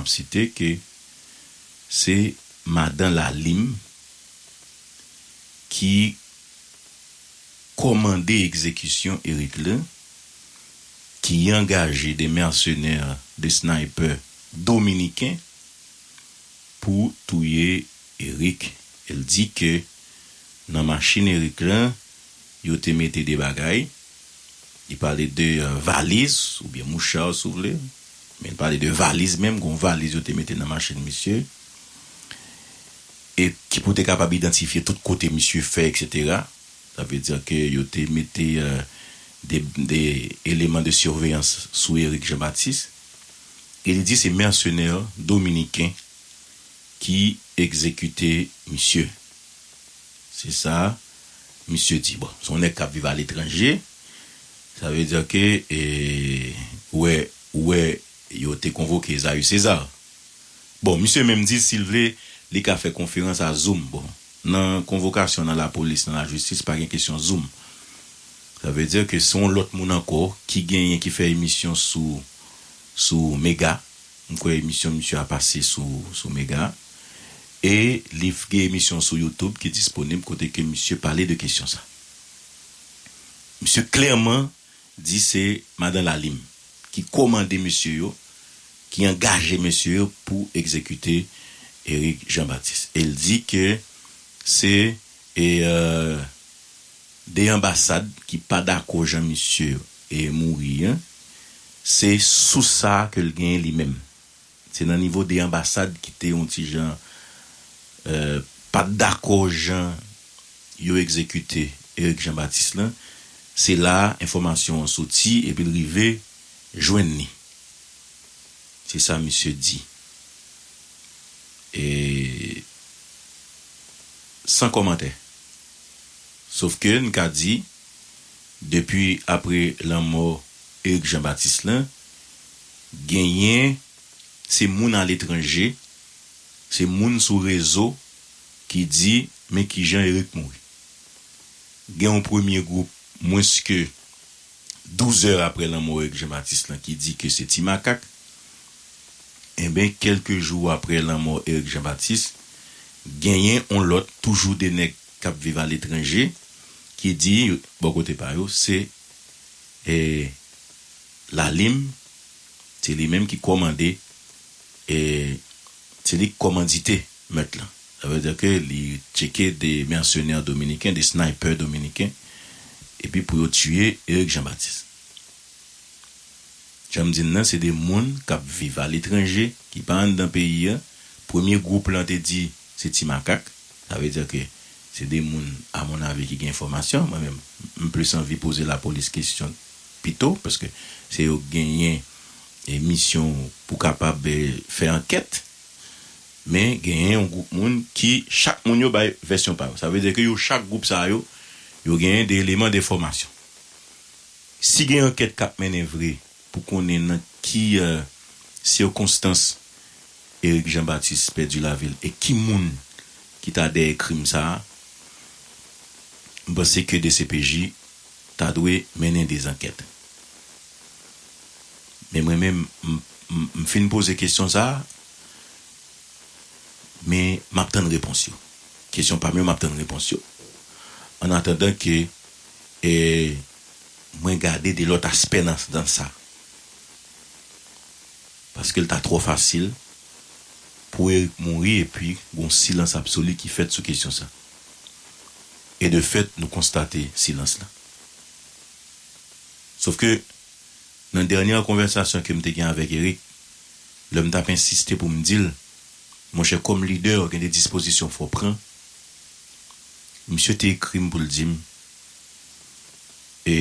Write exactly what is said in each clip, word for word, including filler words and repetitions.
ap site ke se madan Lalim ki kòmande egzekisyon Eric lan, ki angaje de mèsenè, de snaypè dominiken pou touye Eric. El di ke nan machin Eric lan, yo te mete de bagay. Li pale de, euh, valiz, oubyen moucha, si w vle. Men li pale de valiz menm, gon valiz yo te mete nan machin misye. E ki pou te kapab idantifye tout kote misye fè, et cetera. Sa vle di ke yo te mete, euh, de, de eleman de siveyans sou Eric Jean Baptiste. E li di se mèsenè dominiken ki egzekite misye. Se sa misye di. Bon, se yon nèg k ap viv aletranje. Sa vle di ke, e, ou wè, ou wè, yo te konvoke Zayou César. Bon, misye menm di, si l vle, li ka fè konferans a Zoom. Bon, nan konvokasyon nan lapolis, nan lajistis, pa gen kesyon Zoom. Sa vle di ke se yon lòt moun ankò ki genyen, ki fè emisyon sou, sou Mega. M kwè emisyon misye a pase sou, sou Mega. E li f-, gen emisyon sou YouTube ki disponib kote ke misye pale de kesyon sa. Misye klèman di se madan Lalim ki kòmande mesye yo, ki angaje mesye yo pou egzekite Eric Jean Baptiste. E l di ke se, e, euh, de anbasad ki pa dakò jan misye, e, mouri an, se sou sa ke l genyen li menm. Se nan nivo de anbasad ki te yon ti jan, euh, pa t dakò jan yo egzekite Eric Jean Baptiste lan. Se la enfòmasyon an soti epi l rive jwenn li. Se sa misye di. E san kòmantè. Sof ke n ka di, depi apre lanmò Eric Jean Baptiste lan, genyen se moun aletranje, se moun sou rezo ki di, men kijan Eric mouri. Gen yon premye gwoup, mwens ke douz è apre lanmò Eric Jean Baptiste lan, ki di ke se Ti Makak. Enben, kèlke jou apre lanmò Eric Jean Baptiste, genyen yon lòt, toujou de nèg k ap viv aletranje, ki di, bò kote pa yo, se, e, Lalim, se li menm ki kòmande, e, se li k kòmandite mèt lan. Sa vle di ke li tcheke de mèsenè dominiken, de snaypè dominiken, epi pou yo tiye Eric Jean Baptiste. Jan m di n nan, se de moun k ap viv aletranje, ki pa anndan peyi a. Premye gwoup lan te di se Ti Makak. Sa vle di ke se de moun, amonnavi, ki gen enfòmasyon. Mwen menm, m plis anvi poze lapolis kesyon pito, paske se yo k genyen, e, misyon pou kapab, e, fè ankèt. Men genyen yon gwoup moun ki, chak moun yo bay vèsyon pa yo. Sa vle di ke yo, chak gwoup sa yo, yo genyen de eleman de enfòmasyon. Si gen ankèt k ap mennen vre pou konnen nan ki, e, sikonstans Eric Jean Baptiste pèdi lavi l e ki moun ki ta dèyè krim sa a, m panse ke D C P J ta dwe mennen de zankèt. Men mwen menm, m, m, m fin poze kesyon sa a, men m ap tann repons yo. Kesyon pa m yo, m ap tann repons yo. An atandan ke, e, mwen gade de lòt aspè nan, nan sa. Paske l ta twò fasil pou Eric mouri epi gon silans absoli ki fèt sou kesyon sa. E de fèt, nou konstate silans la. Sof ke nan dènye konvèsasyon ke m te gen avèk Eric, lè m t ap ensiste pou m di l, monchè, kòm lidè, gen de dispozisyon fò w pran. Misye te ekri m pou l di m, e,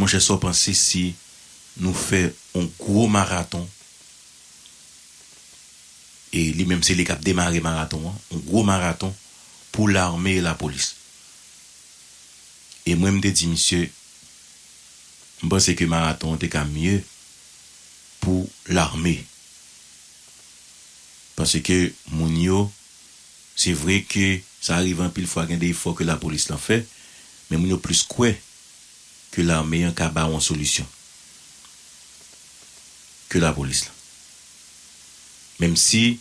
monchè, sa w panse si nou fè yon gwo maraton? E li menm, se li k ap demare maraton an, yon gwo maraton pou lame e lapolis. E mwen, m te di misye, m panse ke maraton an te ka mye pou lame. Paske moun yo, se vre ke sa rive anpil fwa gen de efò ke lapolis lan fè, men moun yo plis kwè ke lame an ka ba w yon solisyon ke lapolis lan. Menm si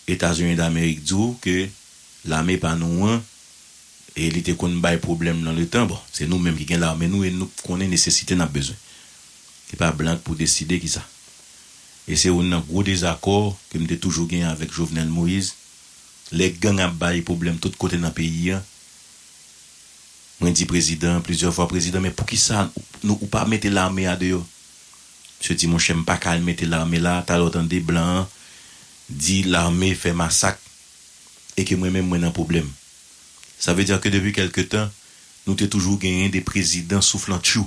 Etazini Damerik di w ke lame pa nou an, e li te konn bay pwoblèm nan letan, bon, se nou menm ki gen lame nou e nou konnen nesesite n ap bezwen. E pa blan k pou deside kisa. E se youn nan gwo dezakò ke m te toujou genyen avèk Jovenel Moïse. Lè gang ap bay pwoblèm tout kote nan peyi a, mwen di prezidan plizyè fwa, prezidan, men poukisa nou, ou pa mete lame a deyò? Misye di, monchè, m pa ka al mete lame la, talè w tande blan an di lame fè masak e ke mwen menm mwen nan pwoblèm. Sa vle di ke depi kèlke tan, nou te toujou genyen de prezidan souflantchou.